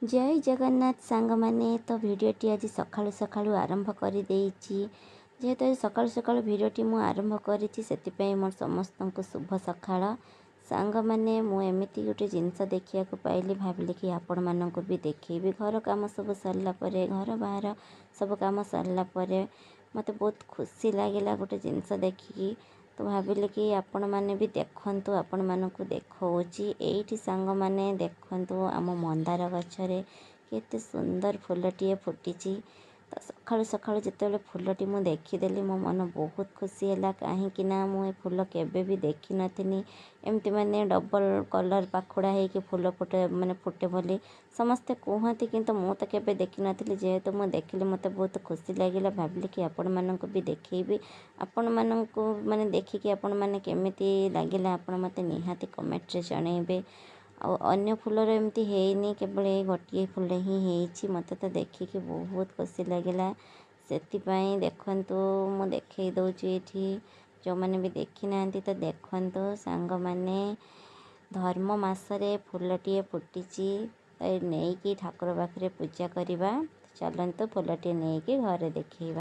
ଜୟ ଜଗନ୍ନାଥ ସାଙ୍ଗମାନେ। ତ ଭିଡ଼ିଓଟି ଆଜି ସକାଳୁ ସକାଳୁ ଆରମ୍ଭ କରିଦେଇଛି। ଯେହେତୁ ଆଜି ସକାଳୁ ସକାଳୁ ଭିଡ଼ିଓଟି ମୁଁ ଆରମ୍ଭ କରିଛି, ସେଥିପାଇଁ ମୋର ସମସ୍ତଙ୍କୁ ଶୁଭ ସକାଳ। ସାଙ୍ଗମାନେ, ମୁଁ ଏମିତି ଗୋଟେ ଜିନିଷ ଦେଖିବାକୁ ପାଇଲି, ଭାବିଲି କି ଆପଣମାନଙ୍କୁ ବି ଦେଖେଇବି। ଘର କାମ ସବୁ ସରିଲା ପରେ, ଘର ବାହାର ସବୁ କାମ ସରିଲା ପରେ ମୋତେ ବହୁତ ଖୁସି ଲାଗିଲା ଗୋଟେ ଜିନିଷ ଦେଖିକି। ତ ଭାବିଲି କି ଆପଣମାନେ ବି ଦେଖନ୍ତୁ, ଆପଣମାନଙ୍କୁ ଦେଖାଉଛି। ଏଇଠି ସାଙ୍ଗମାନେ ଦେଖନ୍ତୁ, ଆମ ମନ୍ଦାର ଗଛରେ କେତେ ସୁନ୍ଦର ଫୁଲଟିଏ ଫୁଟିଛି। ତ ସକାଳୁ ସକାଳୁ ଯେତେବେଳେ ଫୁଲଟି ମୁଁ ଦେଖିଦେଲି, ମୋ ମନ ବହୁତ ଖୁସି ହେଲା, କାହିଁକି ନା ମୁଁ ଏ ଫୁଲ କେବେ ବି ଦେଖିନଥିଲି। ଏମିତି ମାନେ ଡବଲ୍ କଲର୍ ପାଖୁଡ଼ା ହେଇକି ଫୁଲ ଫୁଟେ, ମାନେ ଫୁଟେ ବୋଲି ସମସ୍ତେ କୁହନ୍ତି, କିନ୍ତୁ ମୁଁ ତ କେବେ ଦେଖିନଥିଲି। ଯେହେତୁ ମୁଁ ଦେଖିଲି, ମୋତେ ବହୁତ ଖୁସି ଲାଗିଲା। ଭାବିଲି କି ଆପଣମାନଙ୍କୁ ବି ଦେଖେଇବି। ଆପଣମାନଙ୍କୁ ମାନେ ଦେଖିକି ଆପଣମାନେ କେମିତି ଲାଗିଲା, ଆପଣ ମୋତେ ନିହାତି କମେଣ୍ଟରେ ଜଣେଇବେ। ଆଉ ଅନ୍ୟ ଫୁଲର ଏମିତି ହେଇନି, କେବଳ ଏଇ ଗୋଟିଏ ଫୁଲ ହିଁ ହେଇଛି। ମୋତେ ତ ଦେଖିକି ବହୁତ ଖୁସି ଲାଗିଲା। ସେଥିପାଇଁ ଦେଖନ୍ତୁ, ମୁଁ ଦେଖେଇ ଦେଉଛି ଏଇଠି। ଯେଉଁମାନେ ବି ଦେଖିନାହାନ୍ତି ତ ଦେଖନ୍ତୁ ସାଙ୍ଗମାନେ, ଧର୍ମ ମାସରେ ଫୁଲଟିଏ ଫୁଟିଛି, ତ ନେଇକି ଠାକୁର ପାଖରେ ପୂଜା କରିବା। ଚାଲନ୍ତୁ, ଫୁଲଟିଏ ନେଇକି ଘରେ ଦେଖେଇବା।